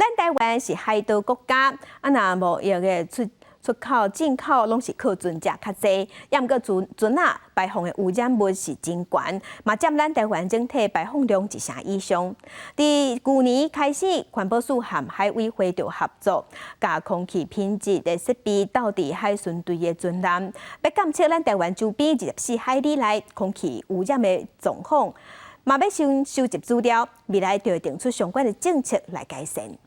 咱台灣是海島國家，啊若貿易的出出口、進口攏是靠船隻較濟，也毋過船船仔排放的污染物是真懸，嘛佔咱台灣整體排放量一成以上。佇舊年開始，環保署和海委會就合作，共空氣品質的設備鬥佇海巡隊的船艦，欲監測咱台灣周邊24海里內空氣污染的狀況，嘛欲先收集資料，未來就會定出相關的政策來改善。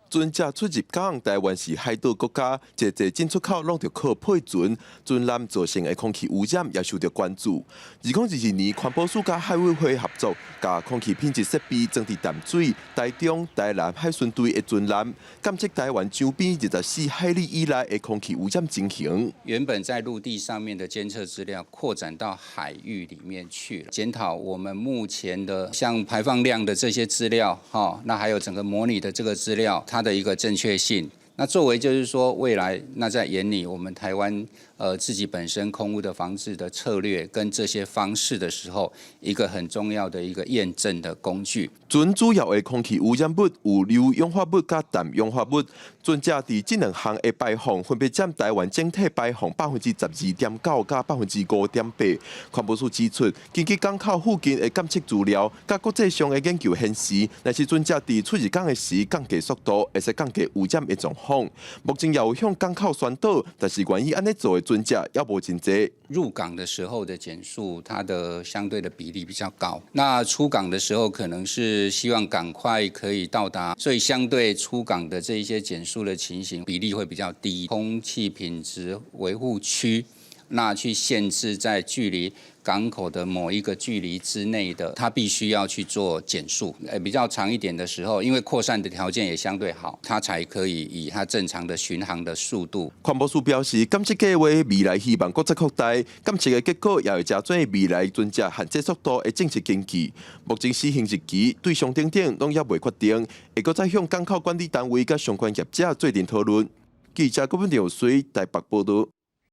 船隻出入港，台灣是海島國家，濟濟進出口攏著靠配船，船艦造成的空氣污染也受著關注。2022年，環保署佮海委會合作，共空氣品質設備裝佇淡水、台中、台南海巡隊的船艦，監測台灣周邊24海里以內的空氣污染情形。原本在陸地上面的監測資料，擴展到海域裡面去了，檢討我們目前的像排放量的這些資料，哈，那還有整個模擬的這個資料，它的一個正確性，那作為就是說未來，那在研擬我們台灣自己本身空污的防治的策略跟這些方式的時候，一個很重要的一個驗證的工具。船主要的空氣污染物有硫氧化物佮氮氧化物，船隻佇這兩項的排放分別佔台灣整體排放12.9%佮5.8%。環保署指出，根據港口附近的監測資料，佮國際上的研究顯示，若是船隻佇出入港的時降低速度，會使降低污染的狀況。目前也有向港口宣導，但是願意按呢做的船隻猶無真濟。入港的時候的減速，它的相對的比例比較高。那出港的時候，可能是希望趕快可以到達，所以相對出港的這一些減速的情形比例會比較低。空氣品質維護區，那去限制在距離港口的某一個距離之內的，它必須要去做減速。比較長一點的時候，因為擴散的條件也相對好，它才可以以它正常的巡航的速度。環保署表示，監測計劃未來希望閣再擴大，監測的結果也會成做未來船隻限制速度的政策根據。目前施行日期、對象等等攏猶未決定，會閣再向港口管理單位佮相關業者做陣討論。記者郭文耀水台北報道。